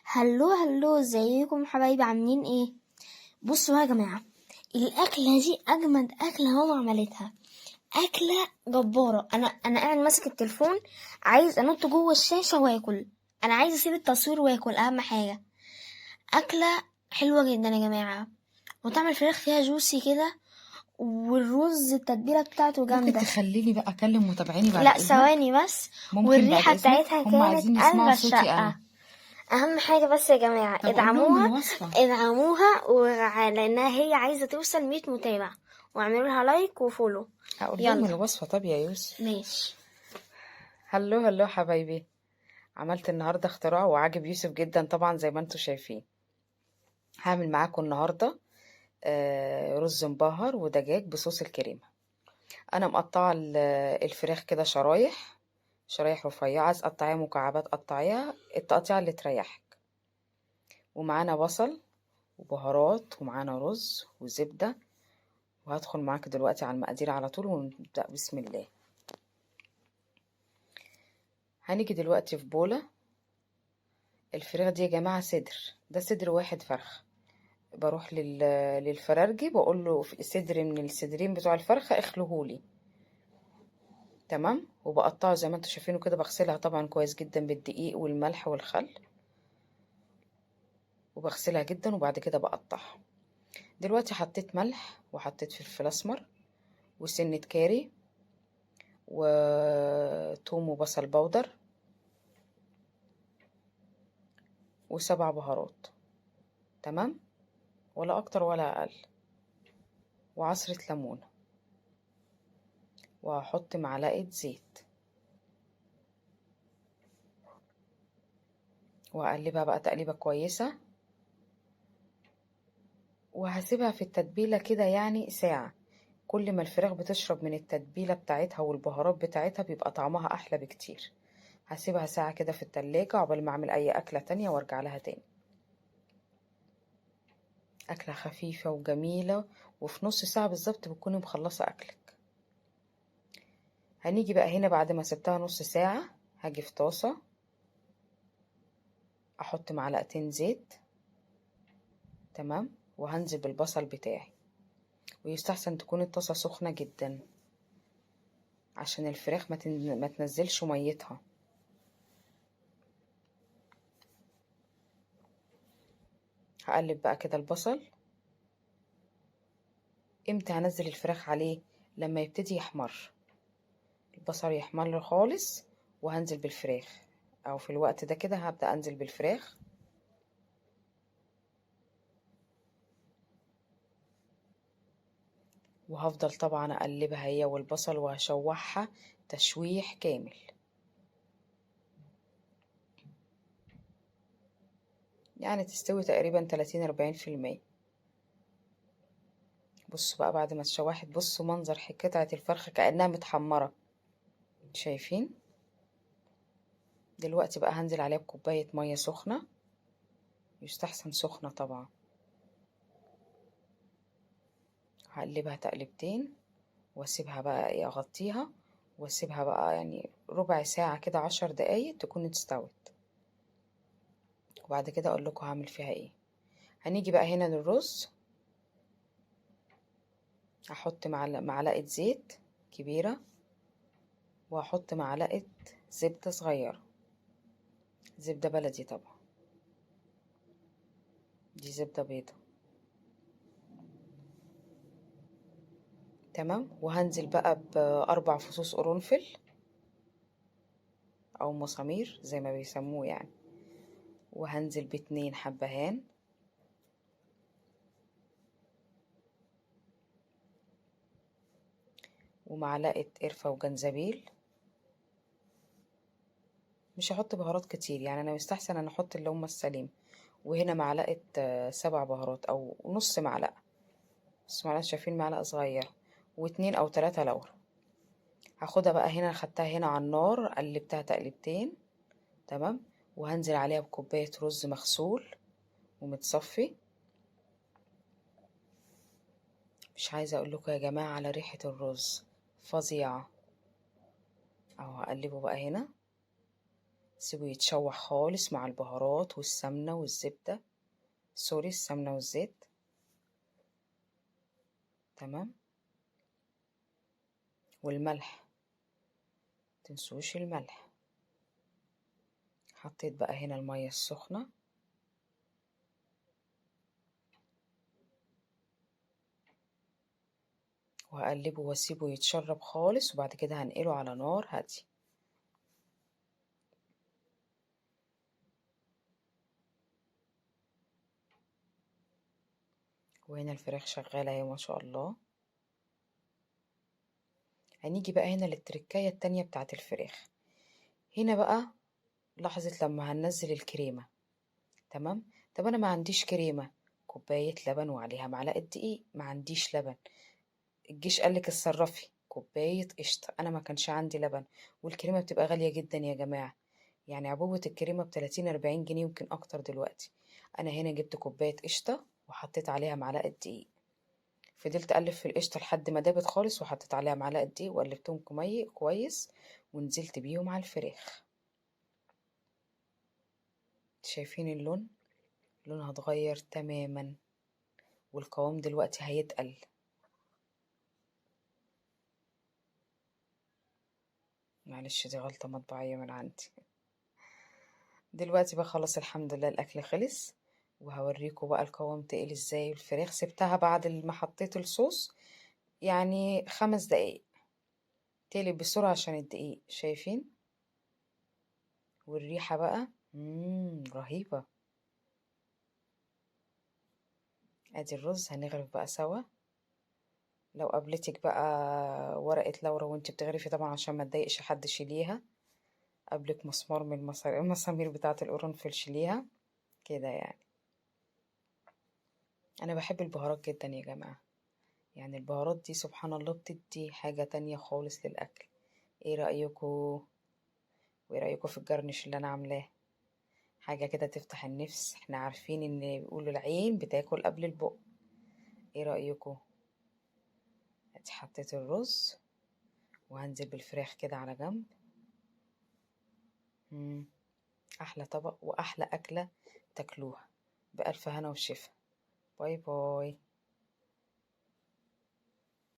hello hello، ازيكم حبايبي؟ عاملين ايه؟ بصوا بقى يا جماعة، الاكلة دي اجمد اكله ماما عملتها، اكله جبارة. انا قاعد ماسك التليفون، عايز انط جوه الشاشة واكل، انا عايز اسيب التصوير واكل. اهم حاجة اكله حلوة جدا يا جماعة، وطعم الفراخ فيها juicy كده، والرز التتبيله بتاعته ممكن جامدة. تخليني بقى اكلم متابعيني بعد لا اذنك؟ ثواني بس. ممكن بعد والريحه اذنك؟ بتاعتها هم كانت عايزين يسمعوا قلبه صوتي الشقة. انا. اهم حاجة بس يا جماعة طب قول لهم ادعموها، الوصفة. ادعموها لانها هي عايزه توصل 100 متابع، واعملوا لها like و follow. هقول لهم يلا. الوصفة. طب يا يوسف. ماشي. hello hello حبايبي، عملت النهارده اختراع وعاجب يوسف جدا طبعا زي ما انتم شايفين. هعمل معاكم النهارده رز مبهر ودجاج بصوص الكريمة. انا مقطعه الفراخ كده شرايح، شرايح رفيعة، عايز تقطعيها مكعبات قطعيها التقطيعه اللي تريحك. ومعانا بصل وبهارات، ومعانا رز وزبده، وهدخل معاك دلوقتي على المقادير على طول ونبدا بسم الله. هنيجي دلوقتي في بوله. الفراخ دي يا جماعة صدر، ده صدر واحد فرخة. بروح للفرارجي بقول له صدر من الصدرين بتوع الفرخه اخلوهولي، تمام. وبقطعه زي ما انتوا شايفينه كده، بغسلها طبعا كويس جدا بالدقيق والملح والخل، وبغسلها جدا وبعد كده بقطعها. دلوقتي حطيت ملح وحطيت فلفل اسمر وسنة كاري وتوم وبصل بودر و7 بهارات، تمام، ولا اكتر ولا اقل، وعصرة ليمونة، وهحط معلقة زيت، وهقلبها بقى تقليبة كويسة، وهسيبها في التتبيلة كده ساعة. كل ما الفراخ بتشرب من التتبيلة بتاعتها والبهارات بتاعتها بيبقى طعمها أحلى بكتير. هسيبها ساعة كده في التلاجة عقبال ما أعمل أي أكلة تانية وأرجع لها تاني. أكلة خفيفة وجميلة، وفي نص ساعة بالظبط بتكوني مخلصة أكلك. هنيجي بقى هنا بعد ما سبتها نص ساعة، هاجي في طاسة أحط معلقتين زيت، تمام، وهنزل بالبصل بتاعي. ويستحسن تكون الطاسة سخنة جدا عشان الفراخ ما تنزلش ميتها. هقلب بقى كده البصل. امتى هنزل الفراخ عليه؟ لما يبتدي يحمر البصل، يحمر خالص، وهنزل بالفراخ، او في الوقت ده كده هبدأ انزل بالفراخ. وهفضل طبعا اقلبها هي والبصل، وهشوحها تشويح كامل. تستوي تقريبا تلاتين أربعين في المية. بصوا بقى بعد ما اتشوحت، بصوا منظر قطعة الفرخة كأنها متحمرة، شايفين؟ دلوقتي بقى هنزل عليها بكوباية مية سخنة، يستحسن سخنة طبعا. هقلبها تقلبتين واسيبها بقى اغطيها، واسيبها بقى ربع ساعة كده، 10 دقايق تكون استوت. وبعد كده اقول لكم هعمل فيها ايه. هنيجي بقى هنا للرز. هحط معلقة زيت كبيرة، وهحط معلقة زبدة صغيرة، زبدة بلدي طبعا، دي زبدة بيضة، تمام. وهنزل بقى ب4 فصوص قرنفل أو مسامير زي ما بيسموه، وهنزل باتنين حبهان، ومعلقة قرفة وجنزبيل. مش هحط بهارات كتير، أنا يستحسن أن أحط اللي هم السليم. وهنا معلقة، 7 بهارات أو نص معلقة، بس معلقة، شايفين معلقة صغيرة، واتنين أو تلاتة لورا. هاخدها بقى هنا، خدتها هنا على النار، قلبتها تقلبتين، تمام. وهنزل عليها بكوباية رز مغسول ومتصفي. مش عايزة أقول لكم يا جماعة على ريحة الرز فظيعة. أهو هقلبه بقى هنا. سيبه يتشوح خالص مع البهارات والسمنة والزبدة، sorry السمنة والزيت. تمام. والملح، متنسوش الملح. حطيت بقى هنا المية السخنة. وهقلبه واسيبه يتشرب خالص، وبعد كده هنقله على نار هادية. وهنا الفراخ شغالة اهي ما شاء الله. هنيجي بقى هنا للتركاية التانية بتاعت الفراخ. هنا بقى لحظة لما هننزل الكريمة. تمام. طب انا ما عنديش كريمة، كوباية لبن وعليها معلقة دقيق. ما عنديش لبن، الجيش قالك اتصرفي، كوباية قشطة. انا ما كانش عندي لبن، والكريمة بتبقى غالية جدا يا جماعة، يعني عبوة الكريمة بتلاتين 40 جنيه يمكن اكتر دلوقتي. انا هنا جبت كوباية قشطة وحطيت عليها معلقة دقيق، فضلت اقلب في القشطة لحد ما دابت خالص، وحطيت عليها معلقة دقيق وقلبتهم كويس، ونزلت بيهم على الفراخ. شايفين اللون؟ لونها اتغير تماما، والقوام دلوقتي هيتقل. معلش دي غلطة مطبعية من عندي. دلوقتي بقى خلاص الحمد لله الأكل خلص، وهوريكم بقى القوام تقل ازاي. الفراخ سبتها بعد ما حطيت الصوص يعني 5 دقايق، تقلب بسرعة عشان الدقيق. شايفين؟ والريحة بقى رهيبة. ادي الرز هنغرف بقى سوا. لو قابلتك بقى ورقة لورا وانت بتغرفي طبعا عشان ما تضايقش حد شيليها، قبلك مسمار من المسامير بتاعة القرنفل شيليها كده يعني. انا بحب البهارات جدا يا جماعة، يعني البهارات دي سبحان الله بتدي حاجة تانية خالص للأكل. ايه رأيكم؟ وايه رأيكم في الجرنش اللي انا عاملاه؟ حاجة كده تفتح النفس. احنا عارفين ان بيقولوا العين بتاكل قبل البق. ايه رأيكم؟ ادي حطيت الرز، وهنزل بالفراخ كده على جنب. احلى طبق واحلى اكلة تاكلوها. بألف هنا وشفا. bye bye.